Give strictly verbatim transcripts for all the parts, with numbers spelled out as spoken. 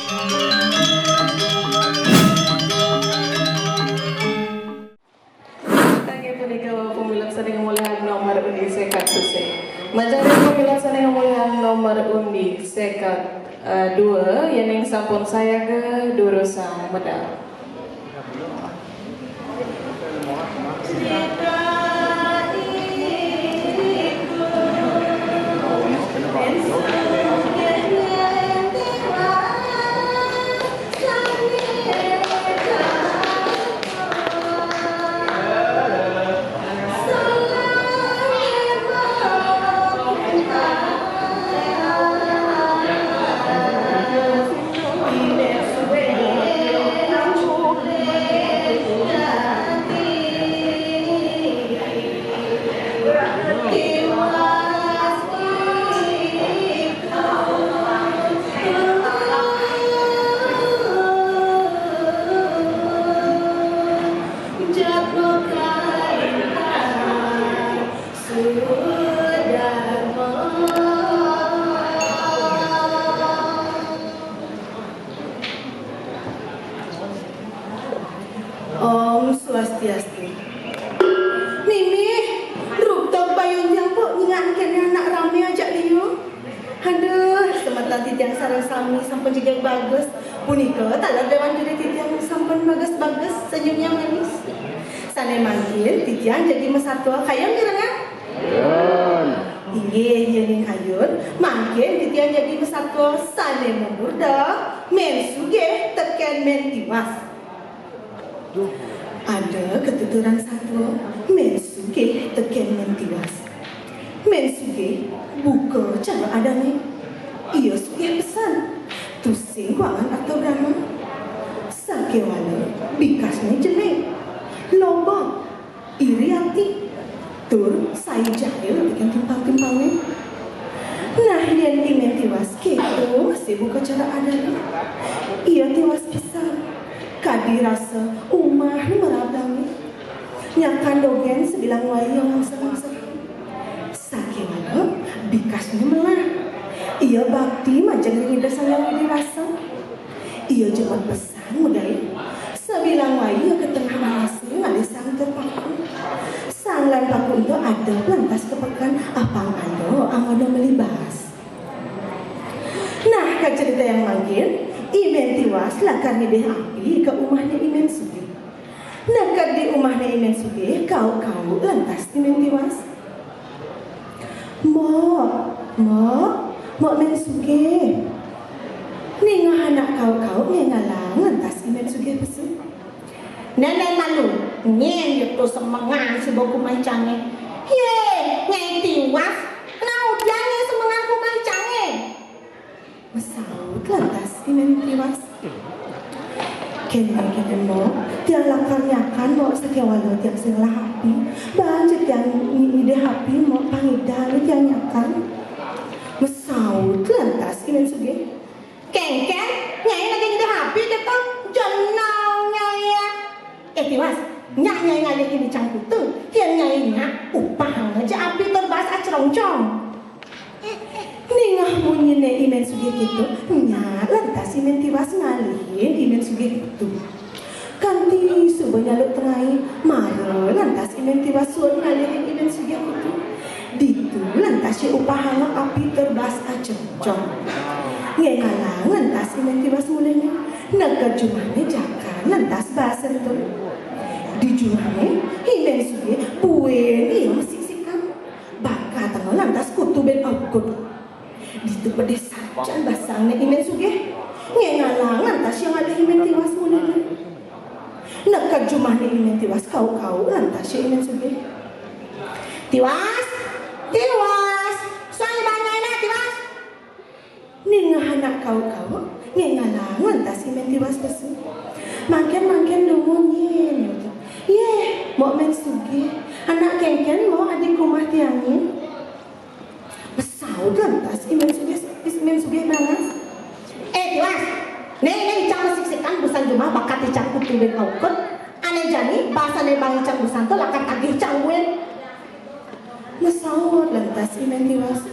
Inggih punika pamilet sané kamulian nomor undi seket tusing. Manjari pamilet sané kamulian nomor undi seket, eh, dua, yéning sampun sayaga durusang medal. Om Swastiastu. Mimih, rupta bayun tiang, Mbok, nyingak kéné anak ramé ajak liu. Aduh, semeton titiang sareng sami sampun jegég bagus. Punika taler Déwan Juri titiang sampun bagus-bagus, senyumnya manis. Sané mangkin titiang jagi masatua kayun mirengang. Inggih, yéning kayun, mangkin titiang jagi masatua sané mamurda, Mén Sugih tekén Mén Tiwas. Ada katuturan satua, Mén Sugih tekén Mén Tiwas. Mén Sugih buka cara adané. Ia sugih pesan. Tusing kuangan arta brana. Sakéwala bikasné jelé. Loba, iri ati. Tur sai jahil tekén timpal-timpalné. Nah, yén I Mén Tiwas kéto masih buka cara adané. Ia tiwas pisan. Kadi rasa umahné maraab langit. Nyakan dogén sabilang wai ia ngangsek-ngangsek. Sakéwala bikasné melah. Ia bakti majeng ring Ida Sang Hyang Widhi Wasa. Ia jemet pesan magaé. Sabilang wai ia ka tengah alasé ngalih sang tur paku. Sang lan paku ento adep lantas ka peken apang ada angoda meli baas. Nah, kacritayang mangkin, I Mén Tiwas lakar ngidih api ka umahné I Mén Sugih. Neked di umahné I Mén Sugih, kauk-kauk lantas I Mén Tiwas. "Mbok, Mbok, Mbok Mén Sugih." Ningeh anak kauk-kauk ngéngalang lantas I Mén Sugih pesu. "Nenek malu, nyén ditu semengan suba kumah icangé. Yé, Nyai Tiwas, kenapa udian nyai semengan kumah icangé?" Masaut lantas I Mén Tiwas. "Kéné, kéné, Mbok, tiang lakar nyakan, Mbok, sakéwala tiang sing ngelah api. Baan ja tiang ngi-, ngidih api, Mbok, pang idané tiang nyakan." Masaut lantas I Mén Sugih. "Kénkén, Nyai lagi ngidih api kéto, jeneng Nyai." "Eh, Tiwas, nyak Nyai ngalihin icang kutu, yén Nyai nyak, upahanga ja api tur baas acrongcong." Ningeh munyiné I Mén Sugih kéto, nyak lantas I Mén Tiwas ngalihin I Mén Sugih kutu. Kanti suba nyaluk tengai, mara lantas I Mén Tiwas suud ngalihin I Mén Sugih kutu. Ditu lantas ia upahanga api tur baas acrongcong. Ngéngalang lantas I Mén Tiwas mulihné, neked jumahné jakan lantas baas ento. Di jumahné, I Mén Sugih buin ia masiksikan. Bakatanga lantas kutu buin aukud. Ditu pedih sajan basangné I Mén Sugih. Ngéngalang lantas ia ngalih I Mén Tiwas mulihné. Neked jumahné I Mén Tiwas, kauk-kauk lantas ia I Mén Sugih. "Tiwas, Tiwas, suang ibaan nyainé, Tiwas." Ningeh anak kauk-kauk, ngéngalang lantas I Mén Tiwas pesu. "Mangkin, mangkin dumun nyén." "Yé, Mbok Mén Sugih, anak kénkén, Mbok, adi ka umah tiangé?" Masaut lantas I Mén Sugih, I Mén Sugih baas. "Eh, Tiwas, né, né icang masiksikan, busan jumah bakat icang kutu buin aukud. Ané jani, basané baang icang busan to lakar tagih icang buin." Masaut lantas I Mén Tiwas.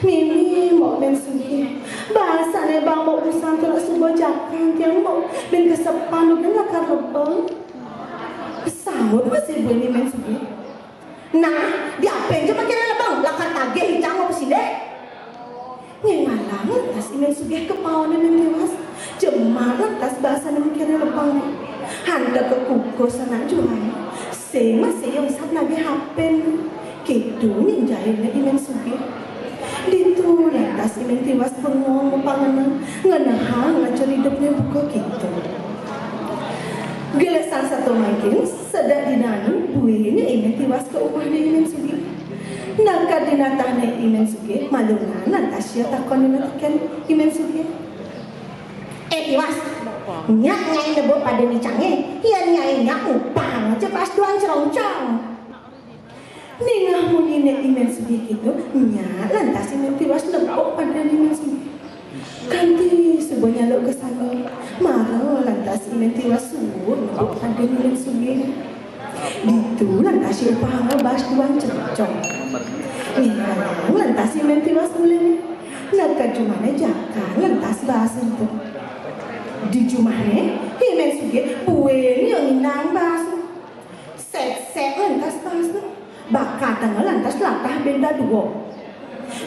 "Mimih, Mbok Mén Sugih, basané Bang Mbok Busan to nak suba jakan tiang, Mbok. Buin kesepan uli lakar lebeng. Saut masih buin I Mén Sugih. Nah, diapin ja makiring lebeng, lakar tagih icang Mbok pasilih. Ngéngalang lantas I Mén Sugih ka paoné Mén Tiwas. Jemak lantas basané makiring lebeng. Hanteka kukus anak juang. Sing masih ungsap nagih apin. Kéto nginjainé I Mén Sugih. Ditu lantas I Mén Tiwas bengong mapangeneng, ngenehang ajur idupné buka kéto. Gelisang satua mangkin, sedek dinané buin I Mén Tiwas ka umahné I Mén Sugih. Neked di natahné I Mén Sugih, malunan lantas ia takon dina tekén I Mén Sugih. "Eh, Tiwas, nyak nyai nebuk pada icangé, yén nyai nyak upahang ja baas duang crongcong." Ningeh munyiné I Mén Sugih kéto, nyak lantas I Mén Tiwas nebuk pada I Mén Sugih. Kanti suba nyaluk ka sangga, mara lantas I Mén Tiwas suud nebuk pada I Mén Sugih. Ditu lantas ia upahanga baas duang crongcong. Ningeh lantas I Mén Tiwas mulihné. Neked jumahné jakan lantas baas ento. Di jumahné, I Mén Sugih buin ia ngindaang baas. Séksek lantas baasné. Bakatanga lantas latah buin dadua.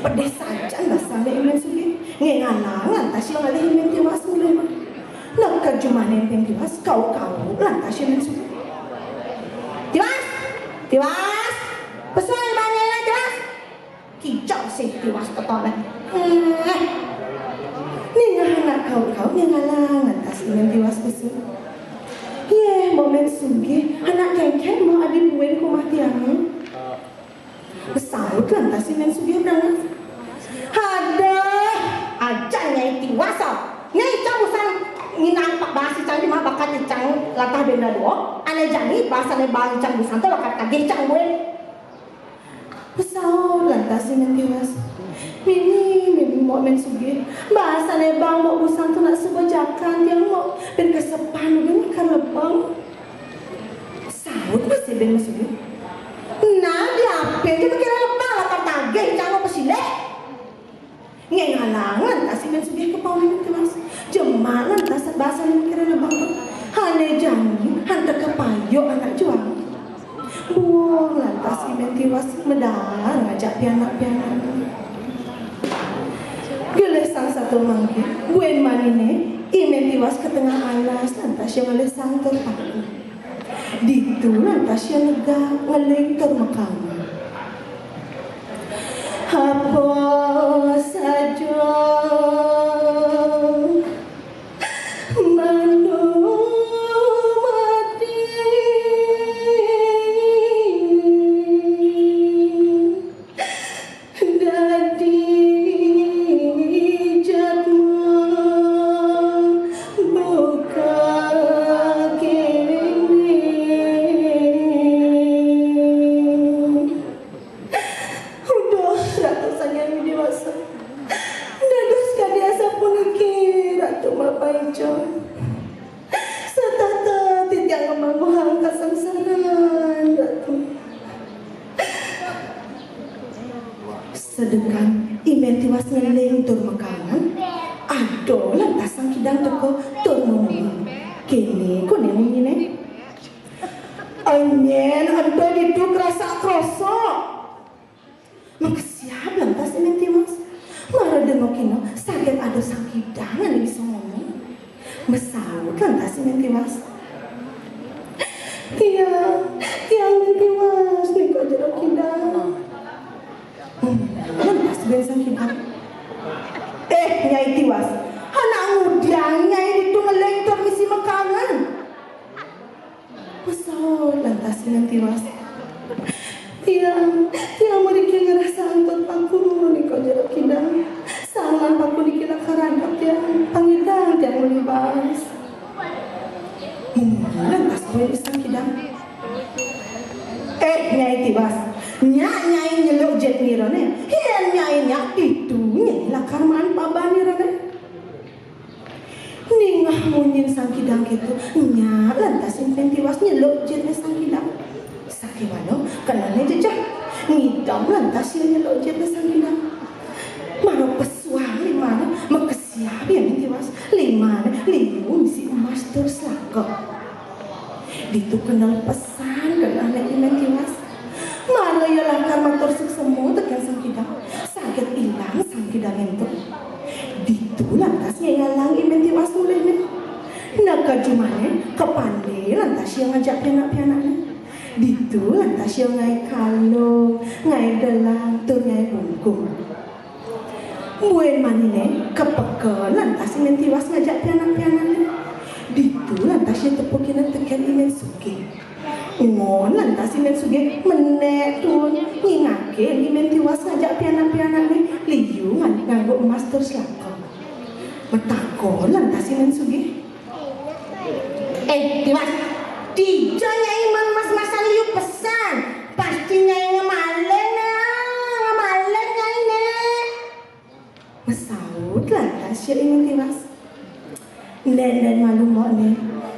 Pedih sajan basané I Mén Sugih. Ngéngalang lantas ia ngalih I Mén Tiwas mulihné. Neked jumahné I Mén Tiwas, kauk-kauk lantas I Mén Sugih. "Tiwas! Tiwas! Pesu ibanya, Tiwas!" Kicok sih Tiwas ketoné. Eh. Ningeh anak kauk-kauk ngéngalang lantas I Mén Tiwas pesu. "Yéh, Mbok Mén Sugih, anak kénkén Mbok adi buin ka umah tiangé?" Saut lantas I Mén Sugih brangas. "Aduh, ajan nyai Tiwas, ah. Nyai icang busan ngindaang baas icang di mah bakat icang latah buin dadua. Ané jani basané baas icang busan to lakar tagih icang buin." Saut lantas I Mén Tiwas. "Mini, mini Mbok Mén Sugih. Basané bang Mbok Busan to nak suba jakan tiang, Mbok. Buin kesepan uli lakar lebeng." Saut masih buin Mén Sugih. "Nah, diapin ja makiring lebeng, lakar tagih icang Mbok pasilih." Ngéngalang lantas I Mén Sugih ka paoné Mén Tiwas. Jemak lantas basané makiring lebeng. Ané jani, hanteka payu anak juang. Buung lantas I Mén Tiwas medar ngajak pianak-pianak. Gelisang satua mangkin, buin maniné, I Mén Tiwas ka tengah alas lantas ia ngalih saang tur paku. Ditu lantas ia negak ngeling tur makangen. Apa saja manumati dadi jatma buka kéné. Uduh, Ratu Sang Hyang Widhi Wasa. Dados kadi asapuniki, Ratu mapaica. Setata titiang ngamangguhang kasangsaran, Ratu. Sedekan I Mén Tiwas ngeling tur makangen, ada lantas Sang Kidang teka tur mamunyi. Kéné koné munyiné. Nyén ento ditu krasak-krosok. Makesiab lantas I Mén Tiwas. Mara dengokina saget ada Sang Kidang ané bisa ngomong. Masaut lantas I Mén Tiwas. Tiang, tiang Mén Tiwas, nika Jero Kidang. Hmm, lantas buin Sang Kidang. Eh, Nyai Tiwas. Anak ngudiang Nyai ditu ngeling tur misi makangen. Masaut lantas I Mén Tiwas. Tiang, tiang mriki ngrasaang tur paku nika Jero Kidang. Saang paku niki lakar adep tiang, pangidang tiang meli baas. Hmm, lantas buin Sang Kidang. Eh, Nyai Tiwas. Nyak Nyai nyeluk jit nirané. Yén Nyai nyak ditu Nyai lakar maan paban nirané. Ningeh munyin Sang Kidang kéto, nyak lantas I Mén Tiwas nyeluk jitné Sang Kidang. Sakéwala kenané jejeh, ngidam lantas ia nyeluk jitné Sang Kidang. Mara pesuang limana, makesiab ia Limané liu misi emas tur selaka. Ditu kendel pesan kenehné I Mén Tiwas. Mara ia lakar matur suksema tekén Sang Kidang, saget ilang Sang Kidang ento. Ditu lantas nyai ngalang I Mén Tiwas mulihné. Neked jumané, kapandé lantas ia ngajak pianak-pianakné. Ditu lantas ia ngaé kalung, ngaé delang, tur ngaé bungkung. Buin maniné, kapeken lantas I Mén Tiwas ngajak pianak-pianakné. Ditu lantas ia tepukina tekén I Mén Sugih. Ngon lantas I Mén Sugih menék tuun, nyingakin I Mén Tiwas ngajak pianak-pianakné liu ngan-, nganggo emas tur selaka. Matakon lantas I Mén Sugih. "Eh, Tiwas, dija nyai maan emas-emasan liu pesan? Pasti nyai ngemaling, nah, ngemaling nyai, né." Masaut lantas ia I Mén Tiwas. "Nén, nén malu, Mbok, nén.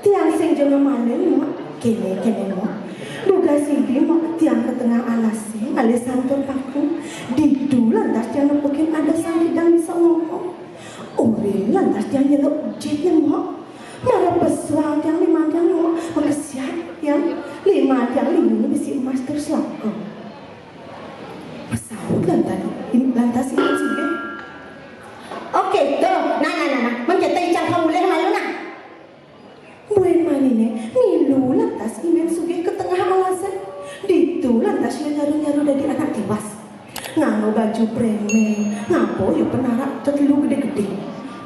Tiang sing ja ngemaling, Mbok. Kéné, kéné, Mbok. Dugas sidi, Mbok, tiang ka tengah alasé ngalih saang tur paku. Ditu lantas tiang nepukin ada Sang Kidang bisa ngomong. Uring lantas tiang nyeluk jit, nén, Mbok. Mara pesuang tiang liman tiang, Mbok. Makesiat tiang, liman tiang liu misi emas tur selaka." Masaut lantas, lantas I Mén Sugih. "Oh, kéto. Nah, nah, nah, nah. Mén kéto icang ka mulih malu, nah." Buin maniné, milu lantas I Mén Sugih ka tengah alasé. Ditu lantas ia nyaru-nyaru dadi anak tiwas. Nganggo baju bréméng, ngaba ia penarak tetelu gedé-gedé.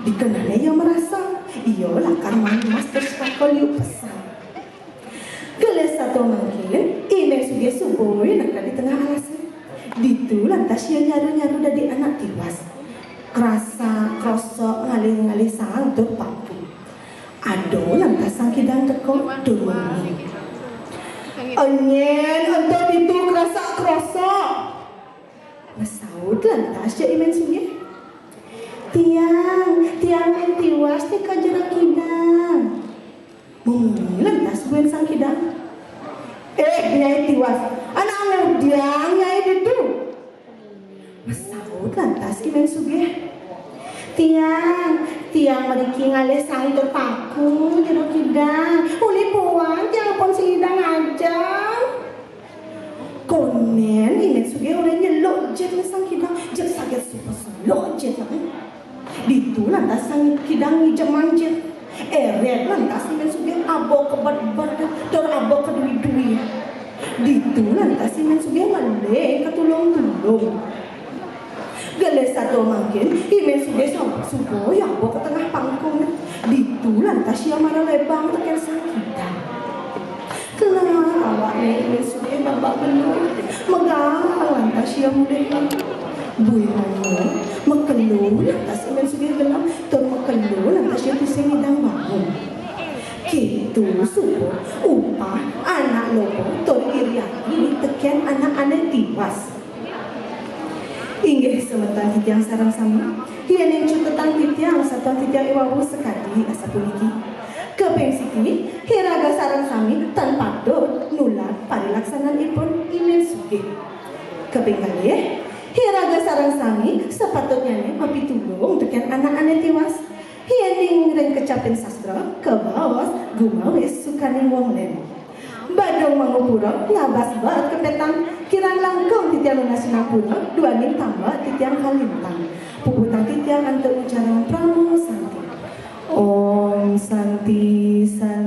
Dikenehné ia marasa, ia lakar maan emas tur selaka liu pesan. Gelis satua mangkin, I Mén Sugih suba neked di tengah alasé. Ditu lantas ia nyaru-nyaru dadi anak tiwas. Krasak, krosok, ngalih-ngalih saang tur paku. Ada lantas Sang Kidang teka tur munyi. "Nyén ento ditu krasak-krosok?" Masaut lantas ja I Mén Sugih. "Tiang, tiang Mén Tiwas nika Jero Kidang." Mamunyi lantas buin Sang Kidang. "Eh, Nyai Tiwas, anak ngudiang Nyai ditu?" Masaut lantas I Mén Sugih. "Tiang, tiang mriki ngalih saang tur paku, Jero Kidang. Uli puan tiang pun sida ngajeng." Konén I Mén Sugih olih nyeluk jitné Sang Kidang, jeg saget suba seluk jitné. Ditu lantas Sang Kidang ngijemang jit. Eret lantas I Mén Sugih aba kebet-bet tur aba kedui-dui. Ditu lantas I Mén Sugih ngeling katulung-tulung. Gelis satua mangkin, I Mén Sugih sa-, suba ia aba ka tengah pangkung. Ditu lantas ia mara lebang tekén Sang Kidang. Kelar awakné I Mén Sugih babak belur, megang lantas ia mulihné. Buin manyuh, makelo lantas I Mén Sugih gelem, tur makelo lantas ia tusing ngidang bangun. Kéto suba upah anak loba tur iri ati tekén anak ané tiwas. Inggih semeton titiang sareng sami, yéning cutetang titiang satua titiang iwau sakadi asapuniki. Kaping siki, iraga sareng sami tan patut nulad parilaksananipun I Mén Sugih. Kaping kalih, iraga sareng sami sapatutnyané mapitulung tekén anak ané tiwas. Yéning ring kecapin sastra, kabaos gumawis sukaning wong lén. Badung mangupura, ngabas baat ka pétan, kirang langkung titiang nunas sinampura, duaning tambet titiang kalintang. Puputang titiang antuk ucaran Parama Santi. Om Santi, Santi.